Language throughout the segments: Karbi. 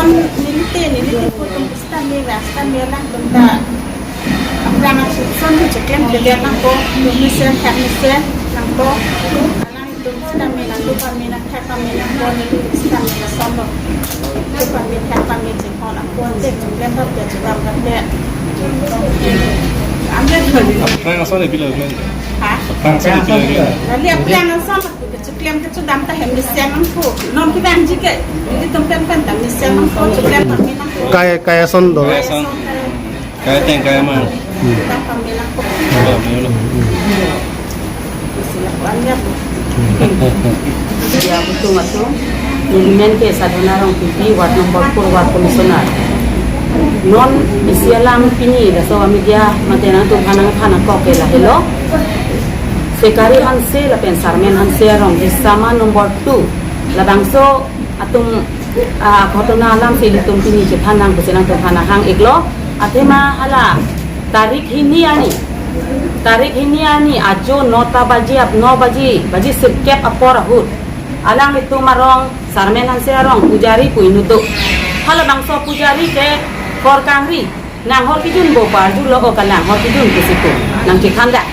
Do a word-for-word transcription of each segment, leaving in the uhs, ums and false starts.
Neli te, neli te pu atum pusitame, rasta me alangtum ta aphrang ason kecheklem klemdet nangpo, tum mesen, thak mesen nangpo. Alangtum pusitame, nangtum pame, nangthak pame nangpo, neli pusitame lason lo. Nangtum pame, thak pame chinghon nangpo, te cheklem thap te chedam thap te. Ambil. Aphrang ason e pilo men. Ha? Aphrang ason e pilo men. Neli aphrang ason lo. Kecheklem kechedam ta hem mesen nangpo. Non kedamji ke. Nelitum pen pen ta mesen nangpo, cheklem pame nangpo. Kai, kai ason do. Kai ason. Kai ateng, kai amang. Kedam pame nangpo. Oh, melo. Sila kuan ya. Ya, betul, betul. Neli men ke Sadhana Rongpipi, ward number four, ward commissioner. Non isi alam pini, laso media mate nangtum aphan nangphan nangkok ke lahelo. Sekari Hanse lapen Sarmen Hanse arong, Disama number two. Labangso atum, ah, ghotona alam si ilitum pini chethan nang pusi nangtum aphan nanghang iklo. Athema hala tarik hini arni. Tarik hini arni ajo nota baji ap, no baji, baji sirkep apor ahut, alanglitum arong, Sarmen Hanse arong pujari pu inut do. Halabangso pujari ke hor kangri. Nang hor kijun bo parju lo, o ka nang hor kijun pusi pu nangchethan da.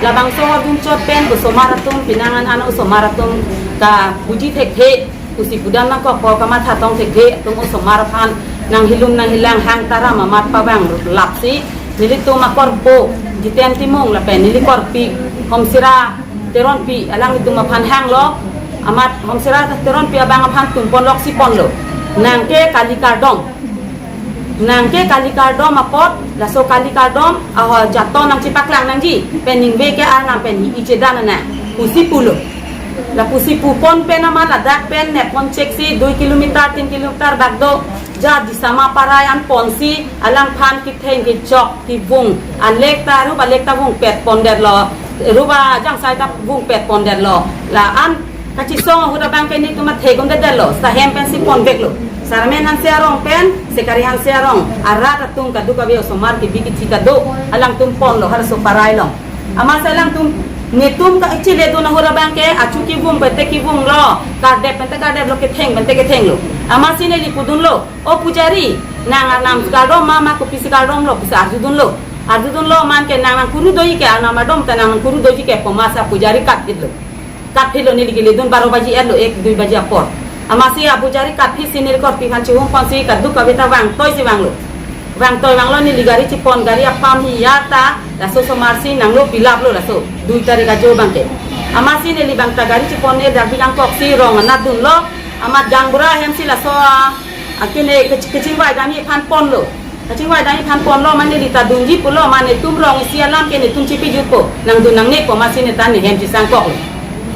Labangso hor junchot pen osomar atum, pinangan an osomar atum kabuji thekthe pusi pudam nangkok, ko kamatha tong thekthe atum osomar aphan nanghilum nanghilang hang taram amat pavang lapsi nelitum akorpo Jiten Timung lapen neli korpi Homsira Teronpi alanglitum aphan hanglo, amat Homsira Teronpi abang aphan tum ponlok si ponlo. Nang ke kali kardom. Nang ke kali kardom apot, laso kali kardom, ah, jaton nangchipaklang nangji, pen ningve ke arnam pen hi ichedan na, pusi pulo. La pusi pupon pen amat ladak pen nepon cheksi dui kilometer, tin kilometer bak do, ja Disama Parai an ponsi, alangphan ketheng kechok kevung, alek ta rup alek ta vungpet pondetlo, rup ajangsai ta vungpet pondetlo. La-an kachisong ahut abang ke nelitum athe kumdedetlo, seta hem pensi ponveklo. Sarmen Hanse arong pen Sekari Hanse arong arat atum kadokave osomar kebi kethi kado, alangtum ponlo halaso Parai along. Amatsi alangtum, netum kachiledun ahut abang ke achu kevung pente kevunglo, kardep pente kardeplo, ketheng pente kethenglo. Amatsi neli pudunlo, "O pujari, nang arnam si kardom ma, ma kopisi kardomlo?" pusi arjudunlo. Arjudunlo, man ke nang nangkuru doji ke, arnam adom ta nang nangkuru doji ke pu amatsi pujari katphitlo. Katphitlo, neli keledun baro baji etlo, ek dui baji apor. Amatsi apujari katphitsi neli korpi aphan chihum ponsi kadokave ta vangtoisi vanglo. Vangtoi vanglo, neli gari chipon, gari apam hi ya ta, laso osomar si nanglo pilaplo laso dui tarik ajo abang ke. Amatsi neli abang ta gari chipon ne Darbidang koksi rong anat dunlo, amat gaonbura ahemsi laso, ah, akene kech-, kechingvai damji aphan ponlo. Kechingvai damji aphan ponlo, mane neli ta dunji pulo, mane netum rong isi alam ke netum chipijutpo, nangdun nangne pu amatsi ne ta ne hem chisangkoklo.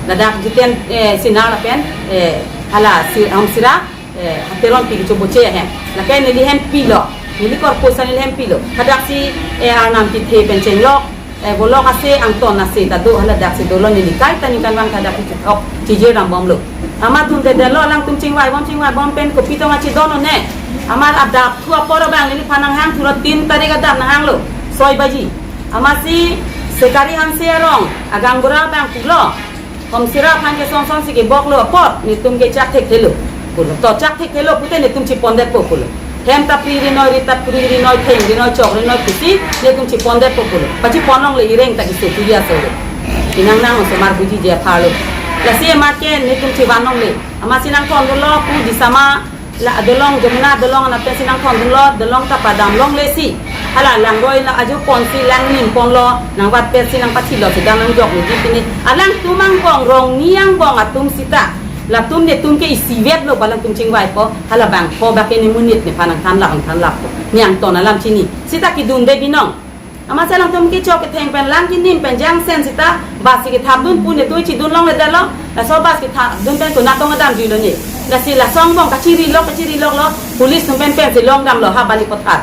Ladak Jiten, eh, Sinha lapen, eh, hala si, Homsira, eh, Teronpi kechoboche ahem. Lake neli hem pilo, neli korpo sa neli hem pilo. Hadaksi, eh, arnam kethe pen chenglok, eh, volok ase, angton ase ta do, haladaksi dolo, neli kaita ningkan vang hadak kechethok chijir dambomlo. Amat dundedetlo, alangtum chingvaibom, chingvaibom pen kopi tong achidon one. Amat adap thu apor abang neliphan nanghang thulo, tin tarik adap nanghanglo, soi baji. Amatsi Sekari Hanse arong agaonbura abang pulo, Homsira aphan ke song song si keboklo apot, netum ke chak thekthelo pulo. To chak thekthelo pute netum chipondetpo pulo. Hem ta pri rinoi, rit ta pri rinoi, theng rinoi, chok rinoi pusi netum chipondetpo pulo. Pachipon longle, ireng ta kiso tuya solo. Inang nang osomar bujiji apharlo. Lasi amat ke netum chivan longle. Amatsi nangthondunlo pu Disama la adolong, Jamuna adolong anat pensi nangthondunlo, dolong ta padam longlesi. Hala langroi la ajo ponsi lang nim ponlo, nangvatpetsi nangpathilo, seta nangjok niji pini. Alangtum angbong, Rongni angbong atum seta, latum netum ke isivetlo, alangtum chingvaipo, hala bangpho bak ke ne monit nephan nangthanlap, nangthanlappo. Ne angton alam chini. Seta kedunde binong. Amatsi alangtum kechok ketheng pen lang kenim pen jangsen seta bus si kethapdun pu netum chidun longledetlo, laso bus kethapdun pen konat tong adamjuilo ne. Lasi laso angbong kachirilok, kachiriloklo, police atum pen pensi longdamlo ha Balipathar.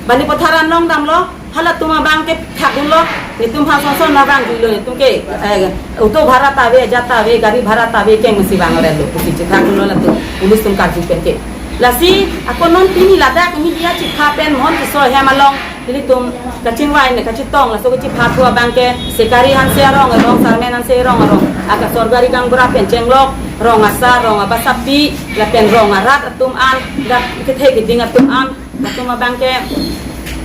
Balipathar an longdamlo, halatum abang ke thapdunlo, netum aphan son son nangvangjuilo, netum ke, eh, auto bhara ta ave, ajat ta ave, gari bhara ta ave, kengsi vangledetlo, pusi chethapdunlo latum, police atum karju pen ke. Lasi ako non pini ladak media chipha pen Mohon Tisso ahem along ilitum kachingvai ne kachetong, laso kachipha thu abang ke Sekari Hanse arong arong, Sarmen Hanse arong arong, aka sorkari gaonbura pen chenglok, rong asar, rong abasapi, lapen rong arat atum an, dak kethe keding atum an, latum abang ke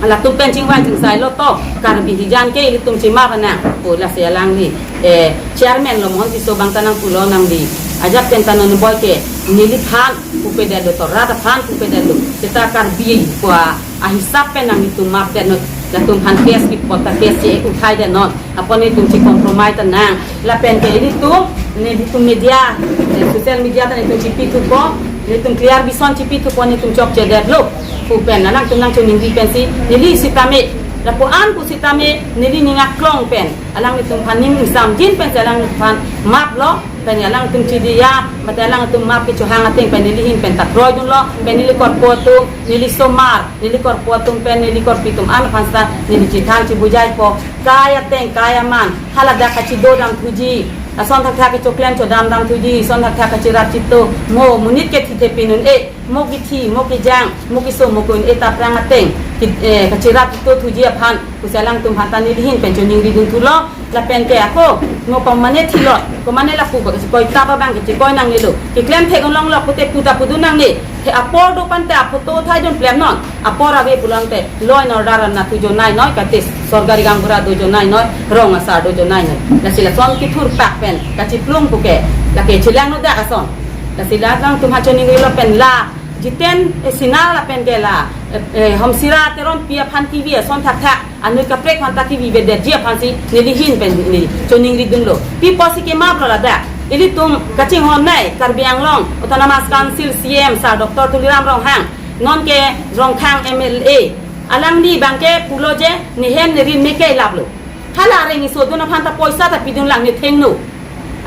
latum pen chingvai chingsai lo to, Karbi hijan ke ilitum chimap nang pu, lasi alangli, eh, chairman lo Mohon Tisso abang ta nangpulo nangli. Ajat pen ta non boi ke neliphan pupedetlo to, rat aphan pupedetlo. Seta Karbi ko ahisap pen nanglitum mapdetnon, latum aphan case kipot ta case che uthaidet non. Apot netum che compromise ta nang. Lapen ke ilitum, netum media, eh, social media ta netum chipi thupo, netum clear bison chipi thupo, netum chokchedetlo pu pen alangtum nangchiningri pensi neli sitame, lapu-an pu sitame neli ning aklong pen alanglitum aphan ning ingsamjin pensi alanglitum aphan maplo. Pen alangtum chidi ya, mate alangtum map kechohang ateng pen neli ahin pen ta kroidunlo, pen neli korpo atum, neli somar, neli korpo atum pen neli korpi atum an aphan seta neli chethan chibujaipo. Kai ateng kai aman, haladak kachidodam thuji, ason thakthak kechoklem chodamdam thuji, ason thakthak kachirat chito, mo monit ke thithe pinun-e, mo kethi, mo kejang, mo keso, mo ko-un-e ta aphrang ateng, ki, eh, kachirat chito thuji aphan pusi alangtum aphan ta neli ahin pen choningridun thulo. Lapen ke ako, ngo pamane thilot, komane lapu ba kachekoi ta abang kachekoi nangnelo. Keklem thek-un longlo pute pu ta pudun nangne. The apor do pante aphoto thaidun plemnon. Apor ave pulote law and order an nangthu jonai noi, kate sorkari gaonbura do jonai noi, rong asar do jonai noi. Lasi lason kethur pak pen kachiplung puke, lake chelangno dak ason. Lasi la alangtum aphan choningrilo pen la Jiten, eh, Sinar lapen ke la, eh, eh, Homsira Teronpi aphan T V ason thakthak anut kaprek aphan ta T V avedetji aphansi neli ahin pen neli choningridunlo. Pi apotsi kemaplo ladak? Ilitum kachinghon nai, Karbi Anglong Autonomous Council C M sir Doctor Tuliram Ronghang, non ke Rongkhang M L A, alangli abang ke pulo je nehem nerin me kelaplo. Hala areng iso dun aphan ta poisa ta pidun lang ne thengno.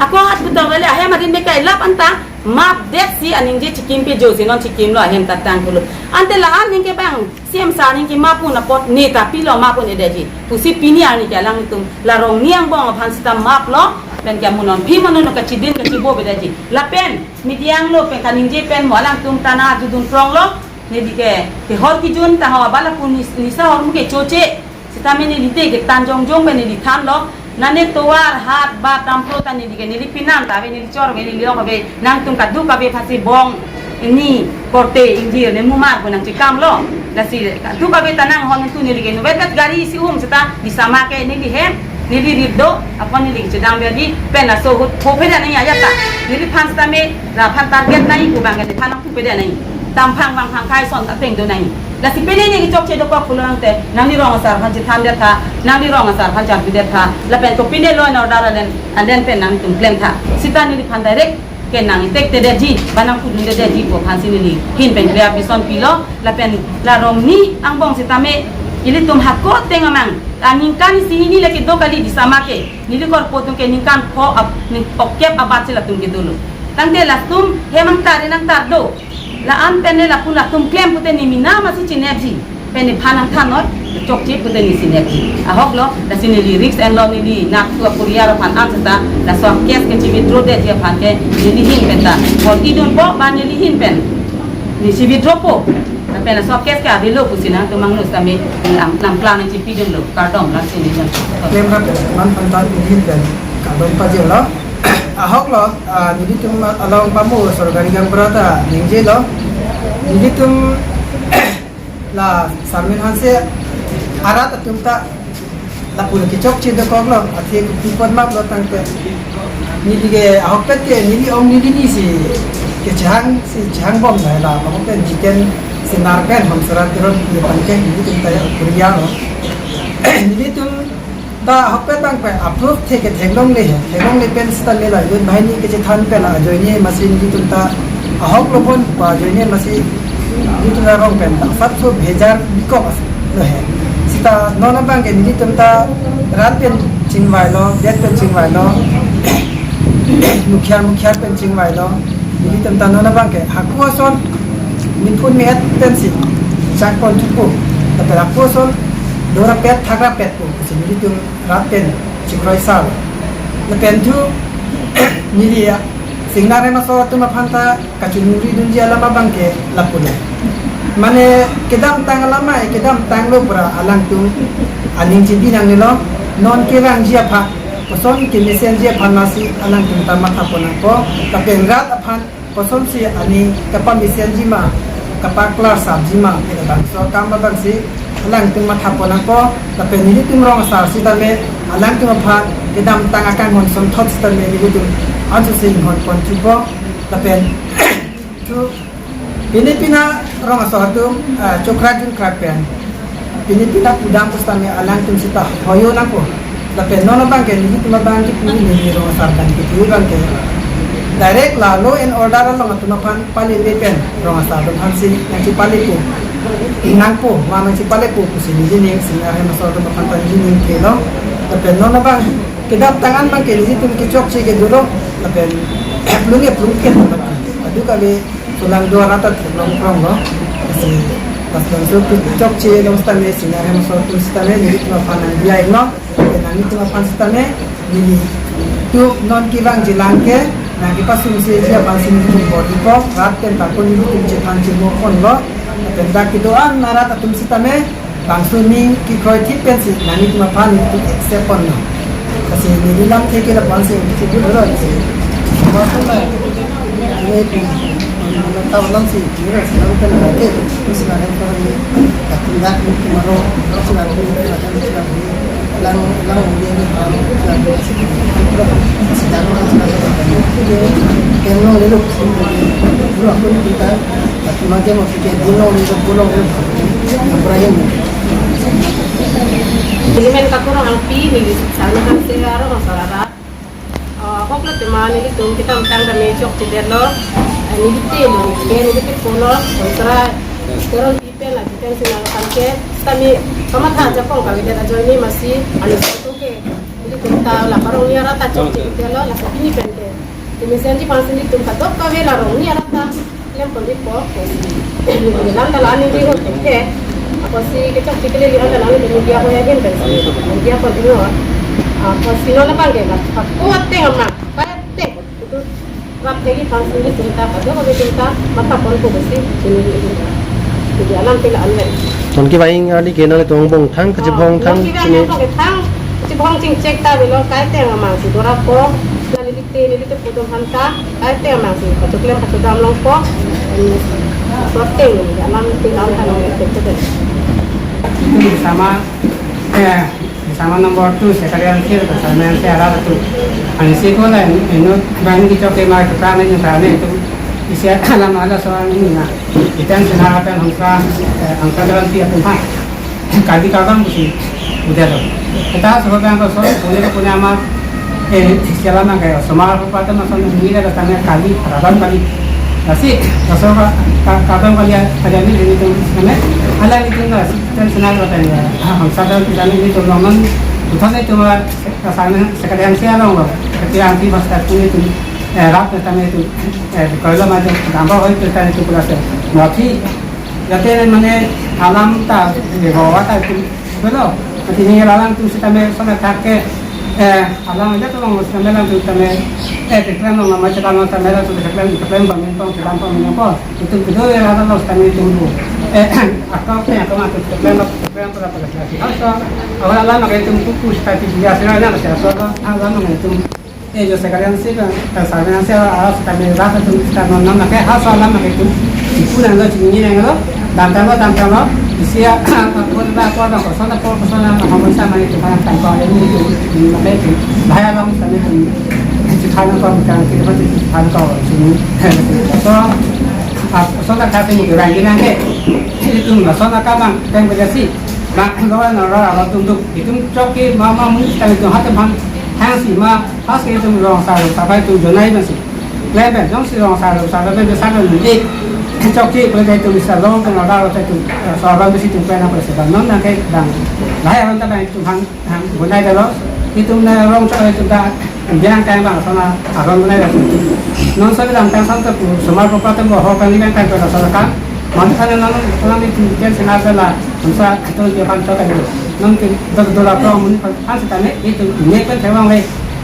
Ako hat putar vale ahem arin me kelap anta mapdetsi aningje chikim pejosi non chikimlo ahem ta tang pulo. Ante la-an aning ke bang C M sir aning ke map-un apot ne ta pilo map-un-edetji pusi pini arni ke alangtum la Rongni angbong aphan seta maplo, pen ke amunon phi monon kachidin kachibo bedetji. Lapen media anglo pen kaningje pen mo alangtum ta nangdudun pronglo. Neli ke kehor kejun ta ho abala pu nis-, nisa ahormu kechoche. Sitame neli te ketan jongjong pen neli thanlo. Nane tovar hat bat dampro ta neli ke neli pinang ta ave, neli chor ave, neli long ave, nangtum kaduk ave aphansi bong, ni korte ingjir ne mumar pu nangchekamlo. Lasi kaduk ave ta nanghon tu neli ke novet vet gari isi um seta disama ke neli hem, neli rit do, apot neli chedang beri pen laso hut ho peda nangji ajat ta. Neliphan sitame, laphan target nangji pu abang ke nephan nangthu peda nangji. Tamphang bangphang kai ason ateng do nangji. Lasi pine ne kechokche dokok pulo tangte, nangli rong asar aphan chethandetha, nangli rong asar aphan charpidetha, lapen kopine law and order aden, aden pen nangtum klemtha. Seta neliphan direct ke nangtekte detji, ba nangpudun detji pu aphansi neli ahin pen kre-ap bison pilo, lapen la Rongni angbong sitame, ilitum hako ateng amang, aningkan isi hini le kedo kali disama ke, neli korpo atum ke ningkan pho ap-, ning phokep abatsi latum kedolo. Tangte latum hem angtar in angtar do. La-an pen le lapu latum klem pute ne mina masi chinepji. Pen nephan nangthan noi, chokche pute ne sinepji. Ahoklo, lasi neli risk enlo neli nangthu aporiar aphan an seta, laso case ke chi withdraw detji aphan ke, neli ahin pen ta. Hor idunpo, ba neli ahin pen. Neli chi withdraw po. Lapen laso case ke avelo pusi nangtum angno sitame, lam, lam plan chipidunlo, kardom, lasi neli. Klem rap, manphan ta neli ahin pen, kardom pajirlo. Ahoklo, ah, nelitum along pamu sorkari gaonbura ta ningjelo. Nelitum la Sarmen Hanse arat atum ta lapu le kechokche dokoklo, athe kopi apot maplo tangte. Neli ke ahokpet ke neli ong neli ni si kechehang si chehangbom nai la, ahokpet Jiten Sinar pen Homsira Teronpi aphan ke nelitum ta ya kurialo. Nelitum ta ahokpet abang pen approve the ke theklongle he, theklongle pen seta le la, yun banghini kechethan pen la ajoine masi nelitum ta ahoklo bon pa ajoine masi nelitum ta rong pen ta asapso bhejar bikok as lo he. Seta non abang ke nelitum ta rat pen chingvailo, det pen chingvailo, mukhiar mukhiar pen chingvailo, nelitum ta non abang ke hako ason niphun me-et pensi chak pon thupo, lapen hako ason dorapet thakrapetpo pusi nelitum rat pen chikroisar. Lapen thu neli ya Singnar hem asor atum aphan ta kachiningri dunji alam abang ke lapu le. Mane kedamtang alam ai, kedamtang lo pura alangtum aning chibi nangnelo, non kevangji aphan, koson kemesenji aphan masi alangtum ta matha pon nangpo, lapen rat aphan kosonsi aning kapamesenji ma, kapaklarsapji ma, pen labangso akam abangsi alangtum matha pon nangpo, lapen nelitum rong asar sitame alangtum aphan kedamtang akanghon sonthot sitame nelitum ansu si inghon pon thupo, lapen tu pini pina rong asar atum, ah, chokra junkra pen pini pina pudam pusitame alangtum sita hoyo nangpo. Lapen non abang ke nelitum abang ke pini neli rong asar dan ke pini abang ke direct la law and order along atum aphan pali le pen rong asar atum aphansi nangchipalipo, nangpo ma nangchipalipo pusi nelining Singnar hem asor atum aphan ta nelining kelo. Lapen non abang kedamtang an abang ke nelitum kechokche ke dolo, lapen plung e plung ke mati. Adu kali sulang dua rata long krong lo. Kasi pas bangso kechokche long sitame Singnar hem asor atum sitame nelitum aphan nangdiya ikno. Lapen nanglitum aphan sitame nelitum non kevangji lang ke nangkepasungseji aphansi nelitum bor-ipo, rat pen ta pun nelitum chethan chemo ponlo. Lapen dak kedo-an arat atum sitame bangso ning kekroithip pensi nanglitum aphan nelitum accept ponlo. Kasi neli lamthe ke lapu-ansi nelitum dolo si. Bangso la, ini pun, tahu lang si, ini si lang pen lagi, terus lagi kalau ini, tapi dah ini kemarin, terus lagi ini, terus lagi ini, lang, lang ini, ini, terus lagi ini, sedang, terus lagi ini, yang mau dulu, dulu aku ini kita, tapi macam mau pikir, dulu ini, dulu ini, yang berakhir ini. Neli men Kakurang Angpi, neli Singnar hem asor arat. Ah, ahok lo tema nelitum kedamtang tame chokchedetlo. Ah, neli te lo, ke neli te pulo, Honsara Teronpi pen la, pen Singnar aphan ke, tame kamatha ajakong kavedet ajoine masi, ani satu ke, nelitum ta la parong ni arat ta chokchedetlo, la pini pen ke. Kemesenji aphansi nelitum kadokave la rong ni arat ta klem pon-ipo, kosi. Lam ta la neli ho ke. Akosi kechokche kele lam ta la neli media ho ya hin pensi. Media pon-ipo. Akosi non abang ke la. Ako ateng ama. Ateng. Itu rap tegi aphansi nelitum ta. Kadokave atum ta. Matha ponpo kosi. Ini ini. Jadi alam pila anle. Ton kevang arni ke nangtum angbong thang, kachibong thang, kevang ini. Angbong thang, kachibong chingchek ta avelo, kaiteng amang si dora po. Neli te, neli te pudam aphan ta, kaiteng amang si, kachoklem kachodam longpo, em, sorteng, alam te lam ta long te te. Itu sama, eh, sama number two, secretary answer, sama answer arat atum. Ansi ko la, eno, bang di chok ke ma, kita ne, kita ne, itu, isi alam ada soal ini na. Itan Singnar pen Honsara, eh, Honsara Teronpi atum ha. Karbi Karbang pusi udah lo. Kita sobat yang kosong, punya punya amat, eh, siapa nama kayak Somar Bupati masuk negeri ada tanya Karbi, Karbang Karbi. Lasi, kosong ka, ka, Karbang Karbi ada ini ini tuh sana, ala ini tuh nggak sih, dan senang katanya. Ah, Honsara Teronpi sana ini tuh nonton, bukan itu mah, kasarnya sekalian sih orang lo. Ketika anti pas itu, eh, rap tanya itu, eh, kalau macam tambah itu tanya itu pula sih. Nanti Jate mane alam ta, eh, bawa ta itu, betul. Nanti ni alam tu sitame sama tak ke, eh, alam aja tu orang sitame alam tu sitame, eh, keklem orang macam alam sitame alam tu keklem, keklem bangun tong, keklem bangun apa. Itu betul ya alam tu sitame tunggu. Eh, akal ke, akal mati keklem, keklem pada pada lagi. Asal, awal alam agak itu kuku sitame dia sih, ada masih asal alam agak itu. Eh, yo sekalian sih, kan, eh, sekalian sih, ah, sekalian rasa tu, sekalian nonton, pakai hal soal lama gitu. Ipu nang lo, cini nang lo, dantang lo, dantang lo. Isi ya, apa, apa, apa, apa, kosong, apa, kosong, apa, kosong, sama itu, kan, tangkal ini itu, ini, apa itu, bahaya lo, misalnya itu, itu kan, apa, bukan, kita pasti itu kan, apa, sini, so, ah, kosong, tak kasih, ini, orang ini, kan, itu, kosong, tak, kan, yang berjasi, nah, lo, lo, lo, lo, tunduk, itu, coki, mama, mungkin, itu, hati, bang, hang, si, ma, Pas ke itum rong asar, sapai itum jonai masih. Klem pen, jongsi rong asar, sapai pen besar pen ik. Chokche, pule itum bisa long pen ada lo itum, eh, sorban besi itum pen apa sih, non nang ke dang. Lahai aron ta bang itum hang, hang bonai dalo. Itum na rong chok itum ta biang kai bang sana aron bonai dalo. Non sabi dang tang sam ta pu, Somar Bupati bo ho kan ni kan kai pen sana kan. Mantap kan non, non itum bikin senasa la, Honsara itum dia pan chok kan. Non ke dok dola pro mun kan sitame itum ne pen tewang le.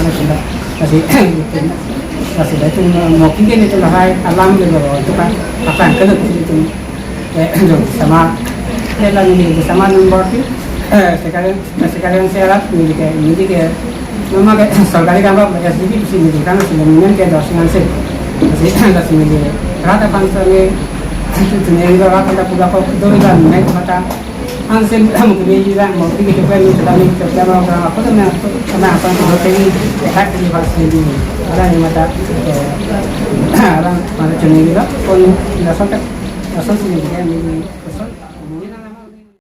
mana sunda. Lasi, lasi ilitum, eh, moki ke ilitum lahai alam ke lo, itu kan, apa yang kena ilitum, eh, jo, sama, eh, lagi ni, sama number tu, eh, sekarang, sekarang saya harap, ni ke, ni ke, nama ke, sorkari kam ba, S D P si ni kan, si ni ke, dos dengan si, si, si ni, rata bangsa ni, itu ni, rata tak pula kok, itu kan, naik mata, Ansi mukumi ji lang, mukumi ji kepeng ni, sedang ni, kepeng orang, apa tu, na, na, apa tu, hotel ni, dekat di pas ni, orang ni mata, eh, orang mana cumi juga, pun, nggak sampai, nggak sampai sini, dia ni,